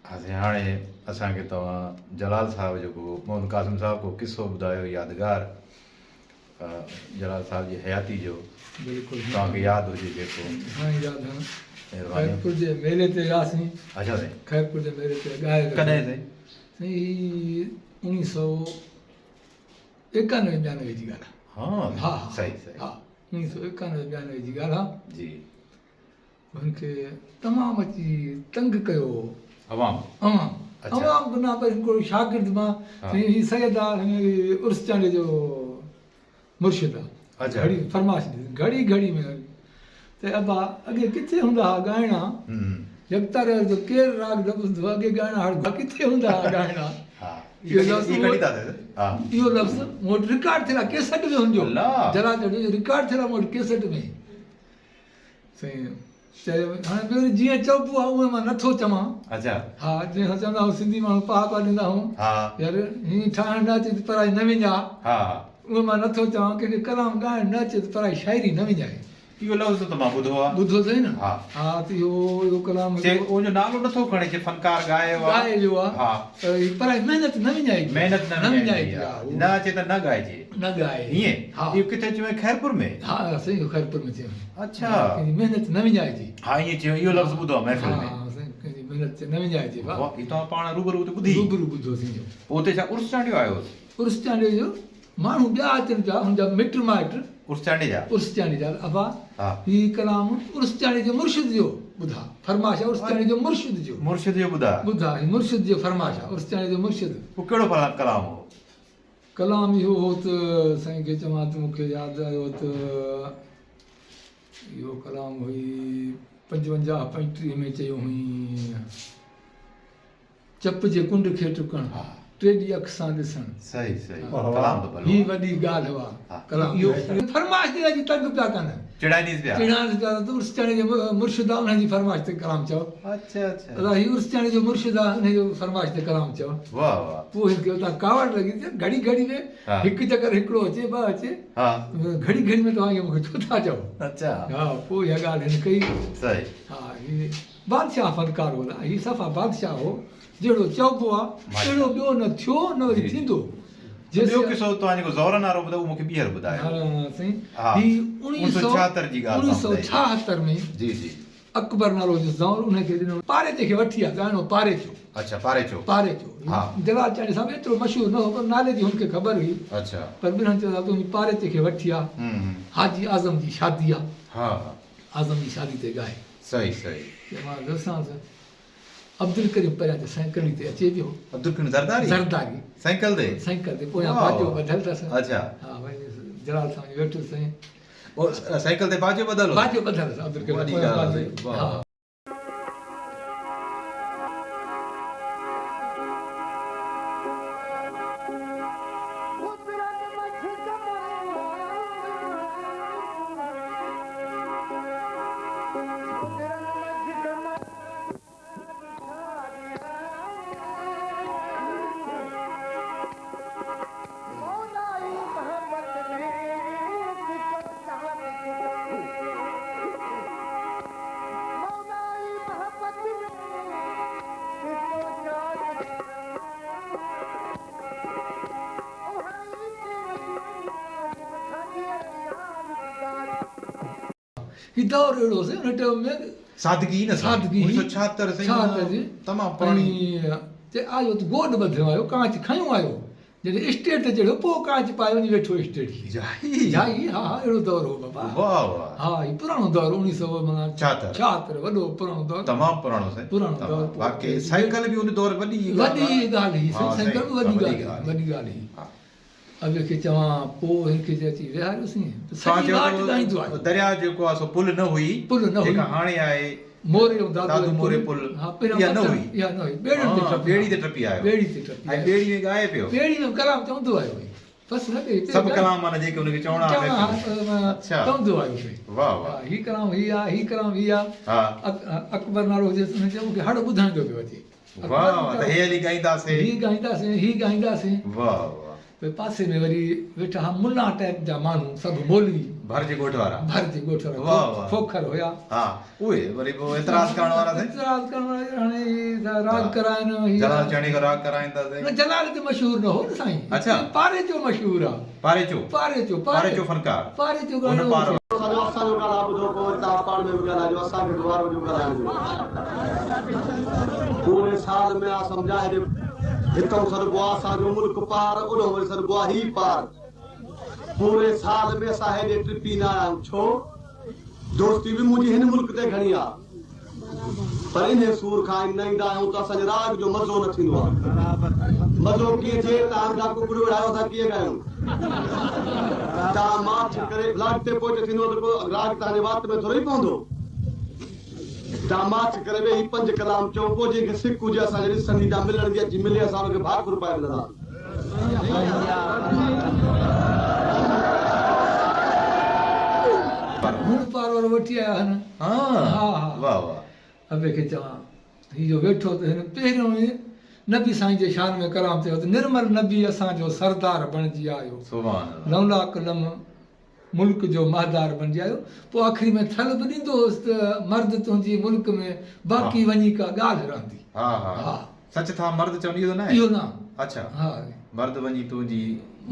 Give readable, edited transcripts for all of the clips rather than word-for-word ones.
ها سائين هاڻي اسان کي توهان جلال صاحب جو ڪو محمد قاسم صاحب ڪو قصو ٻڌايو يادگار جلال صاحب جي حياتي جو بلڪل توهان کي ياد هجي جيڪو. سائين ياد هن مهرباني. خيرپور جي ميلي تي وياسين. اڇا سائين. خيرپور جي ميلي تي ڳائي ويو. ڪڏهن سائين؟ سائين هي اوڻيهه سو ايڪانوي ٻيانوي جي ڳالهه آهي. ها ها صحيح صحيح. ها اوڻيهه سو ايڪانوي ٻيانوي جي ڳالهه آهي. جي. هن کي تمام اچي تنگ ڪيو هو. عوام. عوام. عوام به نه پر هڪڙو شاگرد مان سائين هي سيد آ هي عرس چانڊيي جو مرشد آ. گهڙي فرمائش ڏني گهڙي گهڙي ۾ ته ابا اڳي ڪٿي هوندا ها ڳائڻا يڪتاري جو ڪير راڳ نه ٻڌندو اڳي ڳائڻا هاڻ ڪٿي هوندا ها ڳائڻا. اهو لفظ مون وٽ رڪارڊ ٿيل آ ڪيسٽ ۾ هن جو جلال چانڊيو جو رڪارڊ ٿيل آ مون وٽ ڪيسٽ ۾. سائين چيو هاڻي ٻيو وري جيئن چئبو آهي اونئن مان نٿو چوان. اچا. ها جيئن اسان چوندا آهيون سنڌي ماڻهو پهاڪا ڏيندا آهيون. ها. يار هيئن ٺاهڻ نه اچي ته پرائي نه وڃاء. ها. اونئن مان نٿو چوان ڪنهن کي ڪلام ڳائڻ نه اچي ته پرائي شاعري نه وڃائي. اهو لفظ ته مان ٻڌو آهي. ٻڌو اٿئي نه؟ ها. ها ته اهو اهو ڪلام چي ان جو نالو نٿو کڻي چي فنڪار ڳايو آهي. ڳائي ويو آهي. ها. پر هي پرائي محنت نه وڃائجي. محنت نه وڃائجي. نه اچي ته نه ڳائجي. نه ڳائي. ائين؟ ها. اهو ڪٿي چيو خيرپور ۾؟ ها سائين اهو خيرپور ۾ چيو. اڇا. ڪنهن جي محنت نه وڃائجي. ها ائين چيو اهو لفظ ٻڌو آهي محفل ۾. ها سائين ڪنهن جي محنت نه وڃائجي. واهه هي توهان پاڻ روبرو اتي ٻڌي. روبرو ٻڌو سائين اهو. پوء اتي ڇا عرس چانڊيو آيو هوس؟ عرس چانڊيو جو ماڻهو ٻيا اچن پيا هن جا مٽ مائٽ. عرس چانڊيي جا؟ عرس چانڊيي جا ابا هي ڪلام عرس چانڊيي جي مرشد جو ٻڌا فرمائش آهي عرس چانڊيي جو مرشد جو. مرشد جو ٻڌا. ٻڌا هي مرشد جو فرمائش آهي عرس چانڊيي جو مرشد. پوء ڪهڙو ڪلام هو؟ ڪلام اهو هو ته سائين کي چوان ته مون کي ياد آيو ته اهو ڪلام هئي 55 35 ۾ چيو هئين چپ جي ڪنڊ کي ٽڪڻ ٽيڏي اک سان ڏسڻ. صحيح صحيح ڪلام ته ڀلو هي وڏي ڳالهه هئا ڪلام اهو فرمائش تي اڄ تنگ پيا ڪن. چڙائينس پيا. چڙائينس پيا ته عرس چاڻي جو مرشد آ انهن جي فرمائش تي ڪلام چئو. اڇا اڇا. ادا هي عرس چاڻي جو مرشد آ انهي جو فرمائش تي ڪلام چئو. واه واه. پوء هن کي اتان ڪاوڙ لڳي ته گهڙي گهڙي ۾ هڪ چڪر هڪڙو اچي ٻه اچي. ها. گهڙي گهڙي ۾ توهان اهو مون کي ڇو ٿا چئو. اڇا. ها پوء اها ڳالهه هن ڪئي. صحيح. ها هي بادشاهه فنڪار هو ادا هي صفا بادشاهه هو. جهڙو چئبو آ تهڙو ٻيو نه ٿيو نه وري ٿيندو. ٻيو قصو توهان جيڪو زورن وارو ٻڌايو اهو مون کي ٻيهر ٻڌايو. ها سائين هي 1976 جي ڳالهه 1976 ۾ جي جي اڪبر نالو هجيس زور انهي کي ڏنو پاريچي کي وٺي آ ڳائڻو پاريچو. اڇا پاريچو. پاريچو ها جلال چانڊيي صاحب ايترو مشهور نه هو پر نالي جي هن کي خبر هئي. اڇا پر ٻنهن چيو تون وڃي پاريچي کي وٺي آ حاجي اعظم جي شادي آ. ها ها اعظم جي شادي تي ڳائي. صحيح صحيح. چيو مان ويوسانس. عبدالڪريم پريان تي سائيڪل تي اچي پيو. عبدالڪريم زرداري؟ زرداري. سائيڪل تي؟ سائيڪل تي پويان باجو ٻڌل اٿس. اڇا. ها وڃي جلال سان وڃي ويٺس سائين. سائيڪل تي باجو ٻڌل هو؟ باجو ٻڌل هوس عبدالڪريم وڏي پويان ڳالهه باجو. سائين واهه. ها. هي دور اهڙو هو سائين ان ٽائيم ۾ سادگي نه سادگي هئي 1976 سائين تمام پراڻي چي آيو ته گوڏ ٻڌيو آيو ڪانچ کنيو آيو جڏهن اسٽيج تي چڙهيو پوء ڪانچ پائي وڃي ويٺو اسٽيج تي جائي جائي ها ها اهڙو دور هو بابا واه واه ها هي پراڻو دور 1900 معنيٰ 76 76 وڏو پراڻو دور تمام پراڻو سائين پراڻو دور واقعي سائيڪل به ان دور وڏي وڏي ڳالهه هئي سائين سائيڪل به وڏي ڳالهه وڏي ڳالهه هئي اڳي کي چوان پوء هن کي چي اچي ويهاريوسين ته سڄي واٽ ڳائيندو آيو. درياء جيڪو آهي سو پل نه هئي پل نه هئي جيڪا هاڻي آهي موري ۽ دادو موري پل ها پهريان اها نه هئي اها نه هئي ٻيڙين تي ٽپي ٻيڙي تي ٽپي آيو ٻيڙي تي ٽپي ۽ ٻيڙي ۾ ڳائي پيو ٻيڙي ۾ ڪلام چوندو آيو هي بس نه ڪئي سڀ ڪلام معنيٰ جيڪي هن کي چوڻا هئا اڇا چوندو آيو پئي واه واه هي ڪلام هي آ هي ڪلام هي آ ها اڪبر نالو هجيس ان چيو مون کي هڙ ٻڌائيندو پيو اچي واه واه ته هي هلي ڳائينداسين هي ڳائينداسين هي ڳائينداسين واه واه. پوء پاسي ۾ وري ويٺا ها ملا ٽائيپ جا ماڻهو سڀ مولوي. ڀر جي ڳوٺ وارا. ڀر جي ڳوٺ وارا واه واه. کوکر هيا. ها اهي وري پوء اعتراض ڪرڻ وارا سائين. اعتراض ڪرڻ وارا يار هاڻي هي ٿا راڳ ڪرائن هي. جلال چانڊيي کان راڳ ڪرائين ٿا سائين. نه جلال هتي مشهور نه هو نه سائين. اڇا. پاريچو مشهور آ. پاريچو. پاريچو پاريچو فنڪار. پاريچو ان ڳائڻو پار. اسان جو اسان جو ڳالهاء ٻڌو پوء وري توهان پاڻ ۾ به ڳالهائجو اسان کي به وارو ڏيو ڳالهائڻ جو. پوري سال ۾ آ سمجهان هيڏي هتئون سڏبو آ اسان جو ملڪ پار اوڏهون وري سڏبو آ هي پار. پوري سال ۾ اسان هيڏي ٽپي نه آيا آهيون ڇو؟ دوستي به منهنجي هن ملڪ تي گهڻي آ پر انهي سور کان ائين نه ايندا آهيون ته اسان جي راڳ جو مزو نه ٿيندو آ. مزو ڪيئن ٿئي توهان ڀلا ڪڪڙ وڙهايو اسان ڪيئن ڳايون. توهان ماٺ ڪري ڀلا اڳتي پوئتي ٿيندو ته ڪو راڳ توهان جي وات ۾ ٿورو ئي پوندو. توهان ماٺ ڪري ويهي پنج ڪلام چئو پوء جنهن کي سڪ هجي اسان جي ڏسڻ جي يا ملڻ جي اچي ملي اسان ان کي ڀاڪر پائي ملنداسين. هن پار وارو وٺي آيا هن. ها ها ها. واه واه. ابي کي چوان هي جو ويٺو ته هن پهريون ئي نبي سائين جي شان ۾ ڪلام چيو ته نرمل نبي اسان جو سردار بڻجي آيو. سبحان الله. لولاڪ لم ملڪ جو مهدار بڻجي آيو. پوء آخري ۾ ٿل به ڏيندو هوس ته مرد تنهنجي ملڪ ۾ باقي وڃي ڪا ڳالهه رهندي. ها ها ها. سچ ٿا مرد چون اهو نه آهي. اهو نه. اڇا. ها. مرد وڃي تنهنجي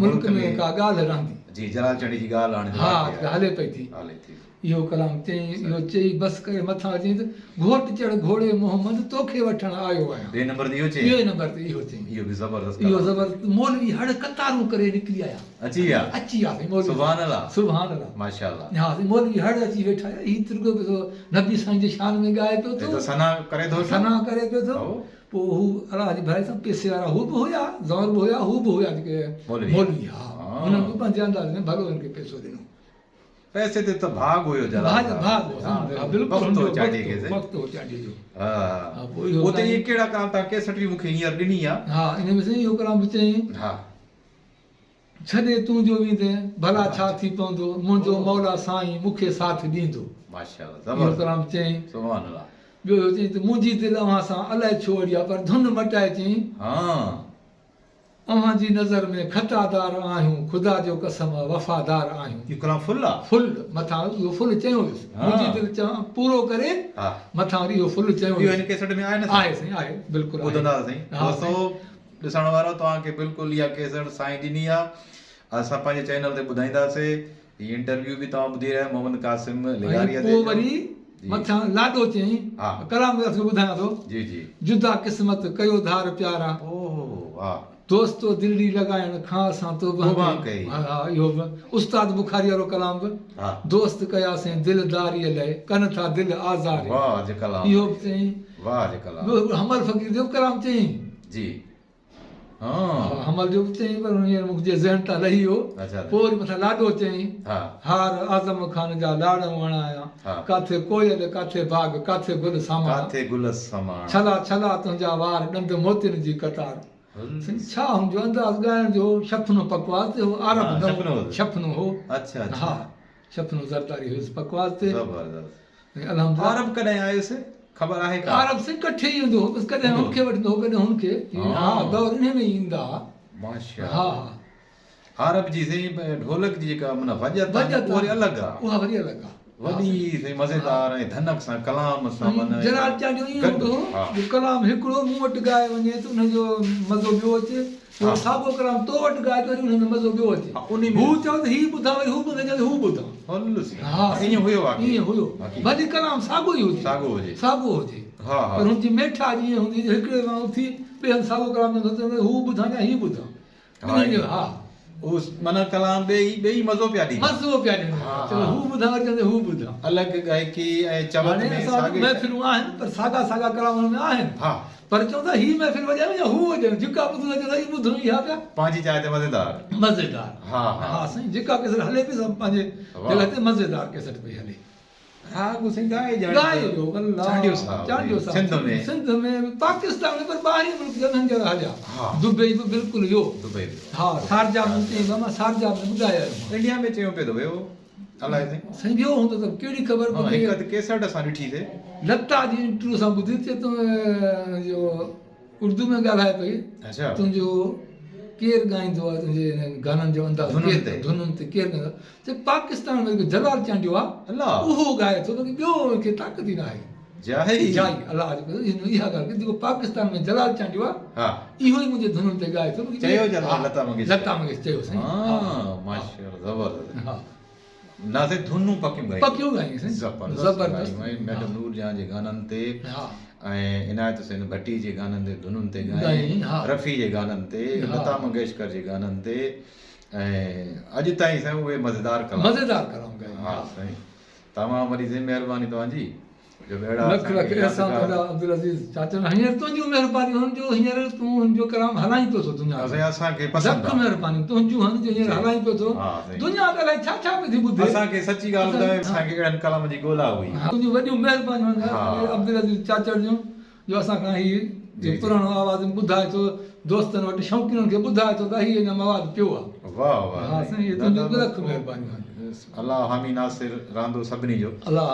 ملڪ ۾ ڪا ڳالهه رهندي. جي جلال چنڙي جي ڳالهه هاڻي ها هلي پئي ٿي. هلي ٿي. اهو ڪلام چيائين، اهو چئي بس ڪري مٿان چيائين ته گهوٽ چڙهه گهوڙي محمد توکي وٺڻ آيو آهيان. ٻئي نمبر تي اهو چيائين. ٻئي نمبر تي اهو چيائين. اهو به زبردست ڪلام. اهو زبردست مولوي هڙ قطارون ڪري نڪري آيا. اچي ويا. اچي ويا سائين مولوي. سبحان الله. سبحان الله. ماشاءالله. ها سائين مولوي هڙ اچي ويٺا هي ترڳو به نبي سائين جي شان ۾ ڳائي پيو ٿو. هي ته ثنا ڪري ٿو. ثنا ڪري پيو ٿو. پوء هو الله جي ڀلائي سان پئسي وارا هو به هيا، زئور به هيا، هو به هيا جيڪي مولوي ها. انهن به پنهنجي انداز ۾ ڀلو هن کي پئسو ڏنو. پئسي تي ته ڀاڳ هيو جلال ڀاڳ ڀاڳ هو بلڪل وقت هو چانڊيي کي سائين وقت هو چانڊيي جو ها ها پوء اتي اهي ڪهڙا ڪلام تان ڪيسٽ به مون کي هينئر ڏني آ ها ان ۾ سائين اهو ڪلام به چيائين ها ڇڏي تون جو ويندين ڀلا ڇا ٿي پوندو منهنجو مولا سائين مون کي ساٿ ڏيندو ماشاءالله اهو زبردست ڪلام چيائين سبحان الله ٻيو اهو چيائين ته منهنجي دل اوهان سان الائي ڇو اڙي آ پر ڌن مٽائي چيائين ها اوهان جي نظر ۾ خطادار آهيون، خدا جو قسم آ وفادار آهيون. اهو ڪلام فل آ. فل مٿان اهو فل چيو ويس. منهنجي دل چوان پورو ڪري مٿان وري اهو فل چيو ويس. اهو هن ڪيسٽ ۾ آهي نه سائين. آهي سائين آهي بلڪل آهي. ٻڌندا سائين. دوستو ڏسڻ وارو توهان کي بلڪل اها ڪيسٽ سائين ڏني آ اسان پنهنجي چينل تي ٻڌائينداسي. هي انٽرويو به توهان ٻڌي رهيا آهيو محمد قاسم لغاري ۽ پوء وري مٿان لاڏو چيائين ڪلام به اسان کي ٻڌايان ٿو جي جي جدا قسمت ڪيو ڌار پيارا اوهو واهه دوستو دلڙي لڳائڻ کان اسان توبه ڪئي ها اهو به استاد بخاري وارو ڪلام به دوست ڪياسين دلداريء لئه ڪن ٿا دل آزاري واهه جي ڪلام اهو به چيائين واهه جي ڪلام ٻيو حمل فقير جو به ڪلام چيائين جي ها. حمل جو به چيائين پر هينئر مون جي ذهن تان لهي ويو. پوء وري مٿان لاڏو چيائين. هار اعظم خان جا لاڙ وڻايا. ڪاٿي ڪوئل ڪاٿي باغ ڪاٿي گل ساماڻا. ڪاٿي گل ساماڻا. ڇلا ڇلا تنهنجا وار ڏند موتين جي قطار. سائين ڇا هن جو انداز ڳائڻ جو هو شفنو پڪواز تي هو عارب نه هو شفنو هو. اڇا اڇا. ها شفنو زرداري هيس پڪواز تي. زبردست. الحمدلله. عارب ڪڏهن آيس خبر آهي ڪا؟ عارب سائين ڪٺي ئي ايندو هو بس ڪڏهن هن کي وٺندو هو ڪڏهن هن کي ها دور انهي ۾ ئي ايندا ها. ماشاءالله. ها ها. عارب جي سائين ڍولڪ جي جيڪا معنيٰ وڄت آهي اها وري الڳ آهي. اها وري الڳ آهي. وڏي سائين مزيدار ۽ ڌنڪ سان ڪلام سان معنيٰ جلال چانڊيو ائين هوندو هو جو ڪلام هڪڙو مون وٽ ڳائي وڃي ته ان جو مزو ٻيو اچي اهو ساڳو ڪلام تو وٽ ڳائي ته وري ان ۾ مزو ٻيو اچي. هو چوي ته هي ٻڌان وري هو ٻڌي چوي ته هو ٻڌان. ها ائين هيو واقعي. ائين هيو. ڀلي ڪلام ساڳو ئي هجي. ساڳو هجي. ساڳو هجي. پر هن جي ميٺاج ائين هوندي جو هڪڙي مان اٿي ٻئي هنڌ ساڳو ڪلام چوندو ته هو ٻڌان يا هي ٻڌان. ٻنهي جو ها. اهو معنيٰ ڪلام ٻئي ٻئي مزو پيا ڏين. مزو پيا ڏين. چوي هو ٻڌان وري چوندي هو ٻڌان. الڳ گائڪي ۽ چوت ۾ ساڳي. محفلون آهن پر ساڳا ساڳا ڪلام انهن ۾ آهن. پر چون ٿا هي محفل وڄايون يا هو وڄايون جيڪا ٻڌون ٿا چون ٿا هي ٻڌون اها پيا. پنهنجي جاء تي مزيدار. مزيدار. ها ها. ها سائين جيڪا ڪيسٽ هلي پئي سا پنهنجي جڳهه تي مزيدار ڪيسٽ پئي هلي. ها گو سائين ڳائي ڄاڻي. ڳائي جو الله. چانڊيو صاحب. چانڊيو صاحب. سنڌ ۾. سنڌ ۾ پاڪستان ۾ پر ٻاهرين ملڪ جنهن جا هليا. ها. دبئي به بلڪل ويو. دبئي به. ها شارجا ۾ چئي مان شارجا ۾ ٻڌائي آيو هان. انڊيا ۾ چيو پئي ته ويو. الائي سائين. سائين ويو هوندو ته ڪهڙي خبر ها هڪ اڌ ڪيسٽ اسان ڏٺي سي. لتا جي انٽرويو سان ٻڌي چي تون جو اردو ۾ ڳالهائي پئي اڇا تنهنجو ڪير ڳائيندو آهي تنهنجي هن گانن جو انداز ڌنن تي. ڌنن تي ڪير ڳائيندو آهي؟ چي پاڪستان ۾ هڪ جلال چانڊيو آهي الله. اهو ڳائي ٿو باقي ٻيو ان کي طاقت ئي ناهي. جائي. جائي الله جو قسم هن اها ڳالهه ڪئي جيڪو پاڪستان ۾ جلال چانڊيو آهي ها. اهو ئي منهنجي ڌنن تي ڳائي ٿو باقي چيو جلال لتا منگيشڪر. لتا منگيشڪر چيو سائين. ها ماشاءالله زبردست. ها. نه سائين ڌنون پڪيون ڳايون. پڪيون ڳايون سائين. زبردست زبردست. ڳايون ۽ ميڊم نور جهان جي گانن تي ها. ۽ عنايت حسين ڀٽي جي گانن تي ڌنن تي ڳايائين، ڳايائين ها. رفيع جي گانن تي ها. لتا منگيشڪر جي گانن تي ۽ اڄ تائين سائين اهي مزيدار ڪلام. مزيدار ڪلام ڳايائين. ها سائين تمام وڏي سائين مهرباني توهان جي. لک لک احسان تنهنجا عبدالعزيز چاچا هينئر تنهنجون مهربانيون هن جو هينئر تون هن جو ڪلام هلائين پيو ٿو دنيا ۾ اسان کي پسند لک مهربانيون تنهنجون هن جو هينئر هلائين پيو ٿو دنيا ته الائي ڇا ڇا پئي ٿي ٻڌي اسان کي سچي ڳالهه ٻڌايان اسان کي اهڙن ڪلام جي ڳولا هئي تنهنجون وڏيون مهربانيون هن عبدالعزيز چاچڙ جون جو اسان کان هي جو پراڻو آواز ٻڌائي ٿو دوستن وٽ شوقينن کي ٻڌائي ٿو ته هي اڃا مواد پيو آ. واه واه ها سائين هي تنهنجون لک مهربانيون آهن. الله حامي ناصر رهندو سڀني جو. الله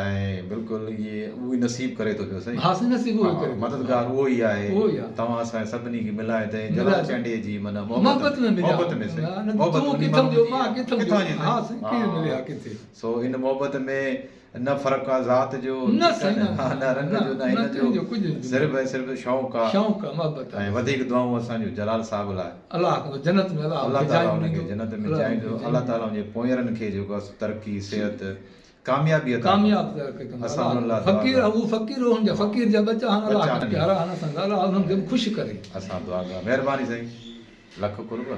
۽ بلڪل اهي اهو ئي نصيب ڪري ٿو پيو سائين. ها سائين نصيب اهو ئي ڪري ٿو. مددگار اهو ئي آهي. اهو ئي آهي. توهان اسان سڀني کي ملائي ته جلال چانڊيي جي معنيٰ محبت ۾ مليا. محبت ۾ سائين. محبت تون ڪٿان جو مان ڪٿان جو ها سائين ڪير ملي ها ڪٿي. سو ان محبت ۾ نه فرق آ ذات جو نه سائين نه ها نه رنگ جو نه هن جو صرف ۽ صرف شوق آ شوق آ محبت آ ۽ وڌيڪ دعائون اسان جون جلال صاحب لاء الله ڪندو جنت ۾ الله الله تعالي ان کي جنت ۾ جاء ڏيندو الله تعالي ان جي پوئيرن کي جيڪو آ سو ترقي صحت ڪاميابي عطا ڪامياب ڪندو اسان انهن لاء فقير هو فقير هو هن جا فقير جا ٻچا آهن الله پيارا آهن اسان جا الله انهن کي به خوش ڪري اسان دعا گا مهرباني سائين لک قرب.